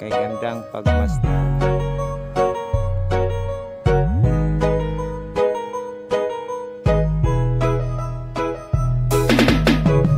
Kay gandang pagmasdan.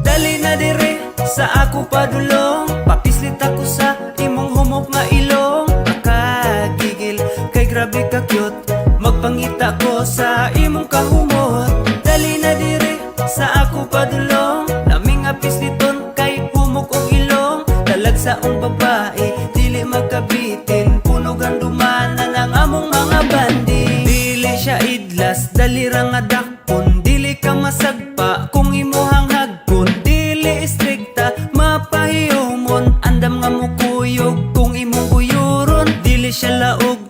Dali na dire sa ako padulong. Papislit ako sa imong humok nga ilong. Makagigil kay grabe ka cute. Magpangita ko sa imong kahumot. Dali na dire sa ako padulong. Laming nga pisliton kay humok og ilong. Talag sa ong babae dili magkabitin. Punog ang dumanan ang among mga bandi. Dili siya idlas, dali ra nga dakpon. Dili ka masagpa kung imuhang hagkon. Dili istrikta, mapahiyumon. Andam nga mukuyog kung imong guyuron. Dili siya laog,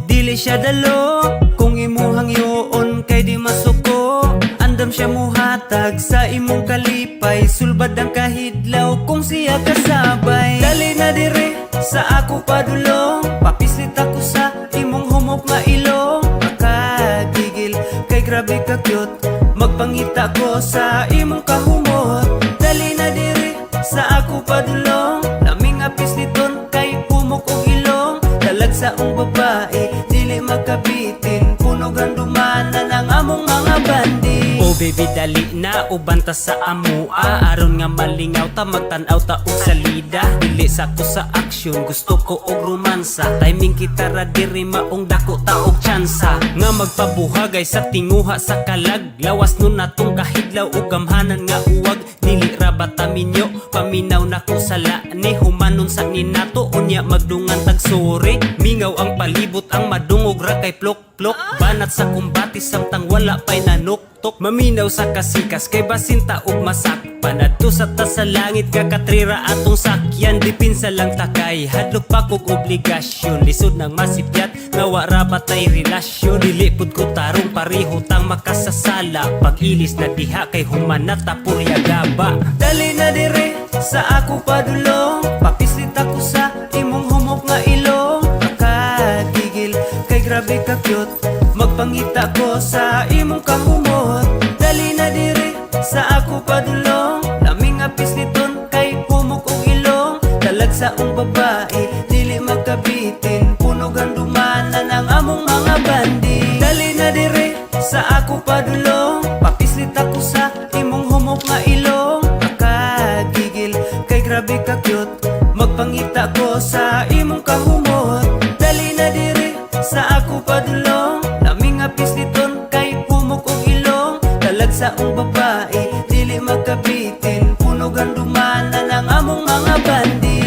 dili siya dalo. Kung imuhang yuon kay di masuko. Andam siya muhatag sa imong kalipay. Sulbad ang kahidlaw kung siya kasabay. Dali na dire sa ako padulong. Papislit ako sa imong humok nga ilong. Makagigil kay grabe ka cute. Magpangita ko sa imong kahumot. Dali na dire sa ako padulong. Laming nga pisliton kay humok og ilong. Talag sa ong babae dili magkabitin. Punog ang dumanan ang among mga bandi. Oh baby, dali na uban ta sa amua. Aron nga malingaw ta, magtan-aw ta og salida. Dili sa ko sa aksyon, gusto ko og romansa. Timing kita ra diri, maong dako ta og tsansa. Nga magpabuhagay sa tinguha sa kalag. Lawas nun natong kahidlaw og gamhanan nga uwag. Dili ra ba ta minyo, paminaw na ko sala ni. Humanon sa ninato, unya magdungan tag sorry. Mingaw ang palibot, ang madungog ra kay plok plok. Banat sa kumbati samtang wala pa'y nanuktok. Maminaw sa kasikas kay basinta og masakpan. Adto sa ta sa langit nga katrira atong sakyan. Dipinsa lang takay, hadlok pa kog obligasyon. Lisod nang masipyat nga wa ra ba tay relasyon. Dili pud ko tarong, pareho tang makasasala. Pag-ilis na diha kay humana ta purya gaba. Dali na dire sa ako padulong. Papislit ako sa imong humok nga ilong. Makagigil kay grabe ka cute. Magpangita ko sa imong kahumot. Dali na dire sa ako padulong. Laming nga pisliton kay humok og ilong. Talag sa ong babae dili magkabitin. Punog ang dumanan ang among mga bandi. Dali na dire sa ako padulong. Papislit ako sa imong humok nga ilong. Makagigil kay grabe ka cute. Magpangita ko sa imong kahumot. Dali na dire sa ako padulong. Laming nga pisliton kay humok og ilong. Talag sa ong babae dili magkabitin. Punog ang dumanan ang among mga bandi.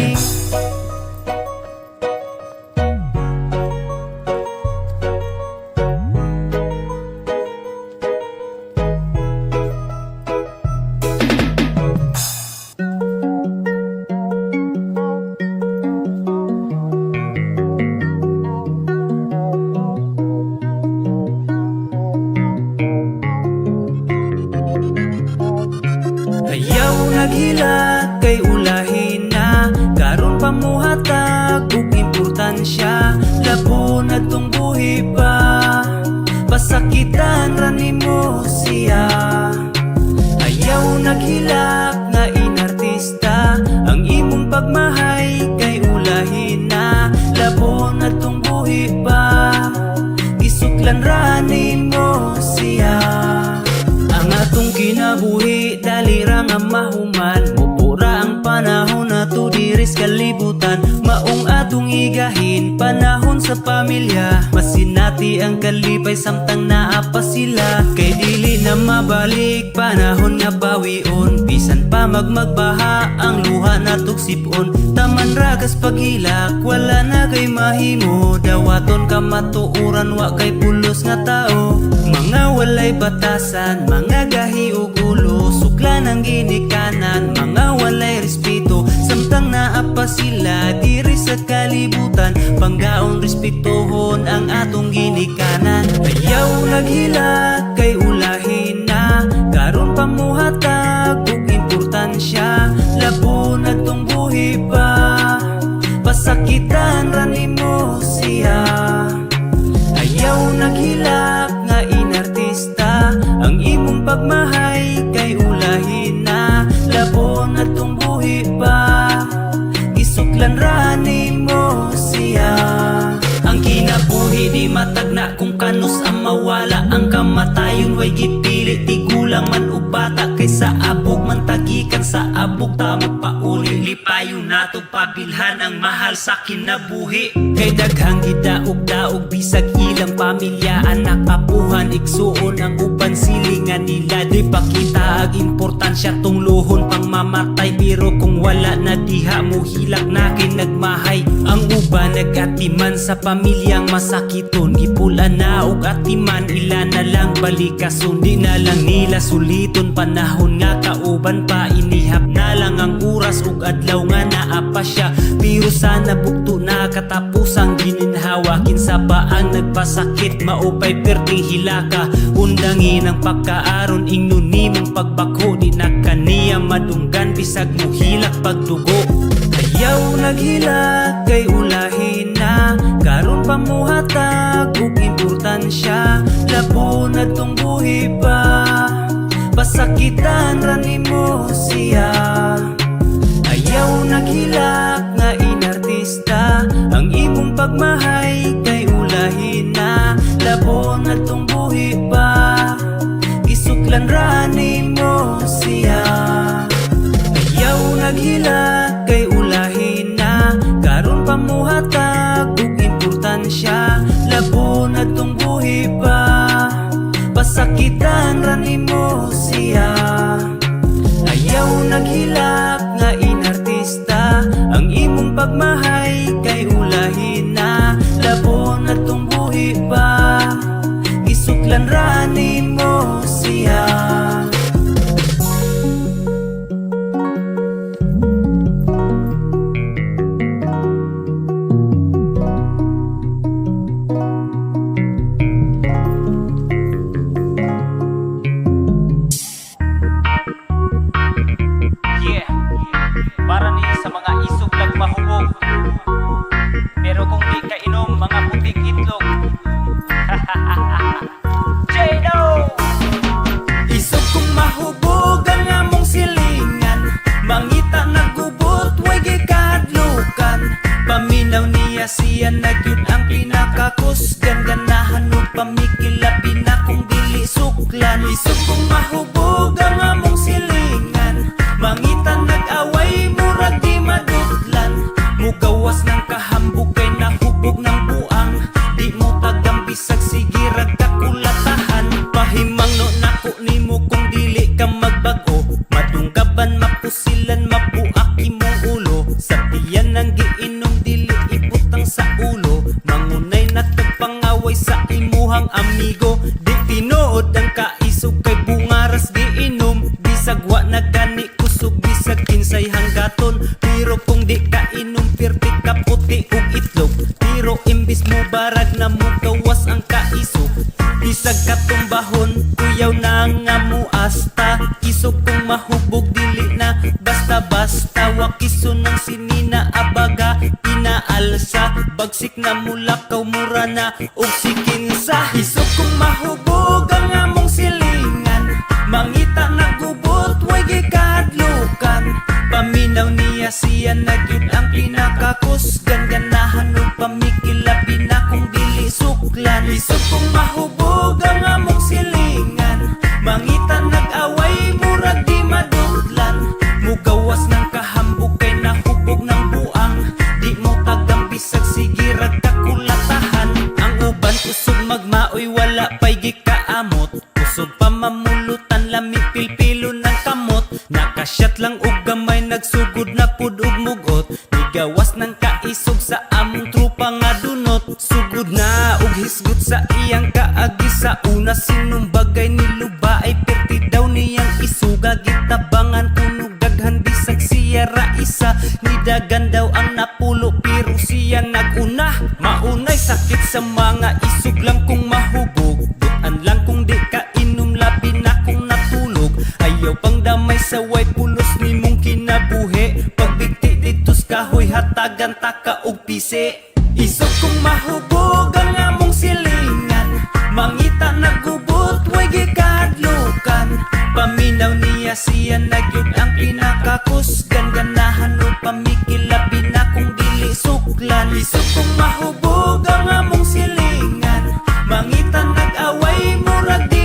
Ayaw naghilak kay ulahin na. Karon pa muhatag og importansya. Labo na tong buhi pa. Pasakitan ra nimo siya. Ayaw naghilak nga inartista. Ang imong pagmahay kay ulahin na. Labo na tong buhi pa. Gisuklan ra nimo siya. Ang atong kinabuhi dali ra nga mahuman. Mupura ang panahon nato diri sa kalibutan. Maong atong igahin panahon sa pamilya. Masinati ang kalipay samtang naa pa sila. Kay dili na mabalik panahon nga bawion. Bisan pa magmagbaha ang luha natog sipon. Taman ragas paghilak wala na kay mahimo. Dawaton ka matuoran wa kay pulos nga tao. Mga walay batasan, mga gahi og ulo. Suklan ang ginikanan, mga walay respeto. Samtang naa pa sila diri sa kalibutan. Panggaon respetuhon ang atong ginikanan. Ayaw naghilak kay ulahin na. Karon pa muhatag og importansya. Labo na tong buhi pa. Pasakitan ra nimo siya. Ayaw naghilak nga inartista. Ang imong pagmahay kay ulahin na. Labo na tong buhi pa. Gisuklan ra nimo. Kamatayon way gipili, tigulang man ug bata. Kay sa abog man tagikan, sa abog ta magpauli. Lipayon nato pabilhan ang mahal sa kinabuhi. Kay daghang gidaog-daog bisag ilang pamilya, anak, apuhan, igsuon, ang uban silingan nila. Di pa kita ang importansya tungluhon pang mamatay, pero kung wala na diha mo hilak na kay nagmahay. Ang uban nagatiman sa pamilyang masakiton, gipula na og atiman, ila na lang balikason. Di na lang nila suliton panahon nga kauban pa, inihap na lang ang oras ug adlaw nga naa pa siya. Pero sana bugto na katapusang gininhawa, kinsa ba ang nagpasakit, maupay perting hilaka. Undangin ang pagkaaron, ingnon nimong pagbako, di na kaniya madunggan bisag muhilak pagdugo. Ayaw naghilak kay ulahin na, karon pa muhatag og importansya. Labo na tong buhi pa, pasakitan ra nimo siya. Ayaw naghilak nga inartista, ang imong pagmahay kay ulahin na. Labo na tong buhi pa, gisuklan ra nimo siya. Ayaw naghilak kay ulahin na, karon pa muhatag og importansya. Labo na tong buhi pa, pasakitan ra nimo siya. Ayaw naghilak nga inartista, ang imong pagmahay kay ulahin na. Labo na tong buhi pa, gisuklan ra nimo siya. Yeah, para ni sa mga isog lang mahubog. Pero kung di ka inom, mga puting itlog. J-No! Isog kong mahubog ang among silingan, mangita nagubot, way gikahadlukan. Paminaw niya siya na gyud ang pinakakusgan, ganahan og pamikil labi na kung dili suklan. Isog kong mahubog ang among silingan, mangita nag-away, murag di madutlan. Mugawas ng kahambog kay nahubog ng buang, di mo tagam bisag sige rag kakulatahan. Pahimangno nako nimo kung dili ka magbag-o, madunggaban, mapusilan, mabuak imong ulo. Sa tiyan ang giinom, dili ibutang sa ulo. Mangunay na kag pangaway sa imuhang amigo. Di tinuod ang kaisog kay bungaras giinom, bisag wa na gani kusog, bisag kinsay hanggaton. Pero kung di ka inom, pirti ka puti ug itlog. Pero imbis mo barag na mugawas ang kaisog, bisag katumbahon, kuyaw na nga muasta. Isog kung mahubog dili na basta-basta. Wakiso ng sinina abaga inaalsa, bagsik na mulakaw mura na og sikinsa. Isog kung mahubog ang among silingan, mangita nagubot, way gikahadlukan. Paminaw niya siya na gyud ang pinakakusgan, ganahan og pamikil labi na kung dili suklan. Isog kong mahubog ang among silingan, mangita nag-away, murag di madutlan. Mugawas ng kahambog kay nahubog ng buang, di mo tagam bisag sige rag kakulatahan. Ang uban kusog magmaoy, wala pa'y gikaamot. Kusog pa mamulutan, lami pilpilo ng kamot. Nakasyat lang og gamay, nagsugod na pud og mugot. Nigawas ng kaisog sa among trupa nga dunot. Sugod na og hisgot sa iyang kaagi sa una, sinumbagay niluba ay perti daw niyang isuga. Gitabangan kuno daghan bisag siya ra isa, nidagan daw ang napulo pero siya naguna. Maunay sakit sa mga isog lang kung mahubog, butan lang kung di ka inom labi na kung natulog. Ayaw pang damay sa way pulos nimong kinabuhi, pagbigti dito sa kahoy hatagan ta ka og pisi. Isog kong mahubog ang among silingan, mangita nagubot, way gikahadlukan. Paminaw niya siya na gyud ang pinakakusgan, ganahan og pamikil labi na kung dili suklan. Isog kong mahubog ang among silingan, mangita nag-away, murag di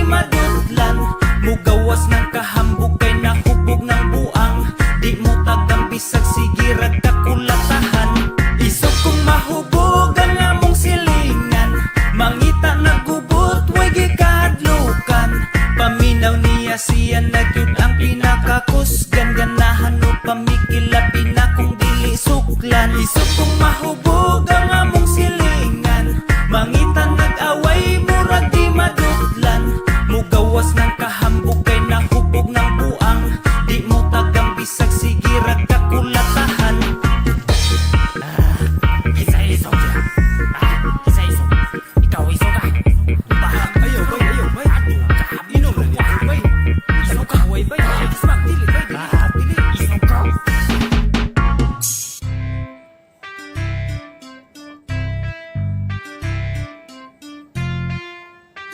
Siya na gyud ang pinakakusgan. Ganahan o pamikilabi na kung dili suklan. Isip kong mahubog ang among silingan. Mangita nag-away, murag di madutlan. Mugawas ng kahambog kay nahubog ng buang. Di mo tagang bisag sige ra kakulatahan. Isa isog siya. Ah, isa isog. Ikaw isog ka. Bahak. Ayaw bay, ayaw bay. Inom lang niya, bay. Isog ka, way bay. Smack, dili bay, dili. Dili. Isog ka.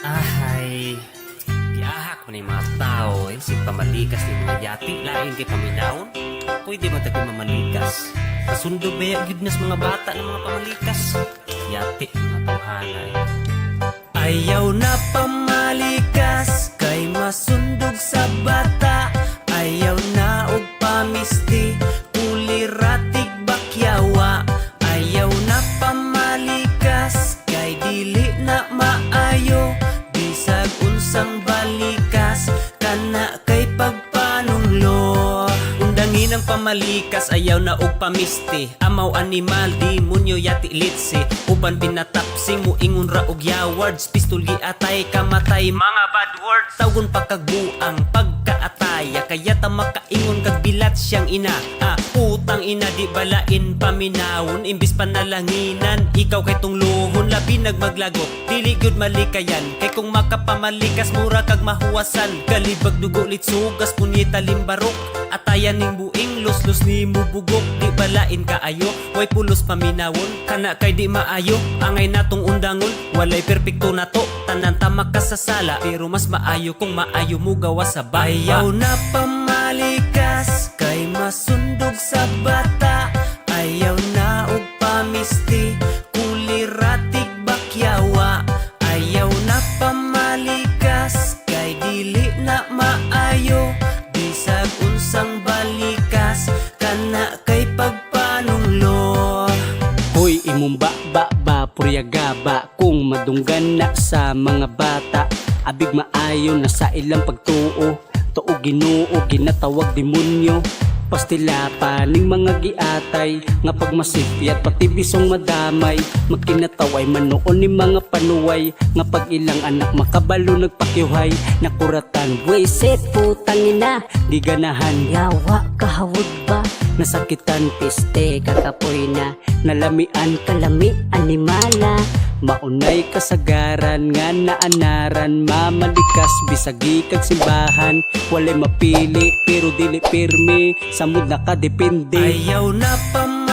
Ahay, giahak man ni mga tao eh, si pamalikas ni mga yati, lain kay paminawon. Pwede man tagi mamalikas. Kasundo ba gyud nas mga bata ng mga pamalikas? Yati, mga tawhana eh. Ayaw na pamalikas kay masundog sa bata. Ayaw na og pamisti, kuliratig bakyawa. Ayaw na pamalikas kay dili na maayo. Bisag unsang balikas kana kay pagpanunglo. Undangin ang pamalikas, ayaw na og pamisti. Amaw animal, demonyo, yati litsi. Uban pinatapsing mo ingon ra og yawards. Pistol giatay, kamatay, mga bad words. Tawgon pa kagbuang pagkaataya. Kaya ta makaingon kag bilat siyang ina. Ah, putang ina, di balain paminawon. Imbis panalanginan, ikaw kay tungluhon. Labi nagmaglagot, dili gyud malikayan. Kay kung makapamalikas, mura kag mahuwasan. Kalibag dugo litsugas, punyeta limbarok. Atayan ning buing, luslus ni mo bugok. Di balain kaayo, way pulos paminawon. Kana kay di maayo, angay natong undangon. Walay perpekto nato, tanan ta makasasala. Pero mas maayo kung maayo mo gawa sa baba. Ayaw na pamalikas kay masundog sa bata. Ayaw na og pamisti, kuliratig bakyawa. Ayaw na pamalikas kay dili na maayo. Bisag unsang balikas kana kay pagpanunglo. Hoy, imong ba ba ba puryaga ba kung madunggan na sa mga bata. Abig maayo na sa ilang pagtuo. Tuo Ginoo ginatawag demonyo. Pastila pa ning mga giatay nga pagmasipyat pati bisong madamay. Magkinataway manoon ni mga panuway nga pag ilang anak makabalo nagpakyuhay. Nakuratan Wisit putang ina. Giganahan. Yawa kahawod ba? Nasakitan. Piste kakapoy na. Nalamian. Kalami animala. Maunay kasagaran nga naanaran. Mamalikas bisagi kag simbahan. Walay mapili pero dili pirmi. Samod nakadepende. Ayaw na.